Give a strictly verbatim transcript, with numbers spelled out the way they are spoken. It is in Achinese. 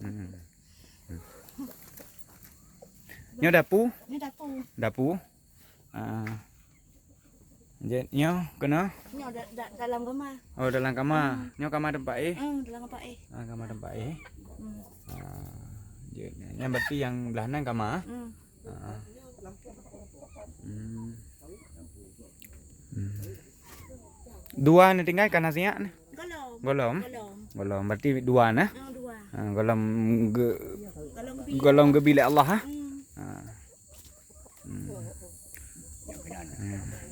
Hmm. Nyoe dapu? Nyoe dapu. Dapu. Ah. Jeuet nyoe keunoe? Nyoe da-, da-, dalam kama. Oh, dalam kama. Hmm. Nyoe kama teumpat éh? Hmm, dalam kama éh. Ah, kama teumpat éh. Hmm. Ah, jeuet. Nyan berarti nyang blah nan kama? Hmm. Ah. Hmm. Hmm. Dua ni tinggai ka na siat ni? Golom. Golom? Golom. Golom. Berarti dua nah? Ah, dua. Ah, golom ge-, golom geubri lé Allah, ha? Hmm. Ah. Hmm. Hmm.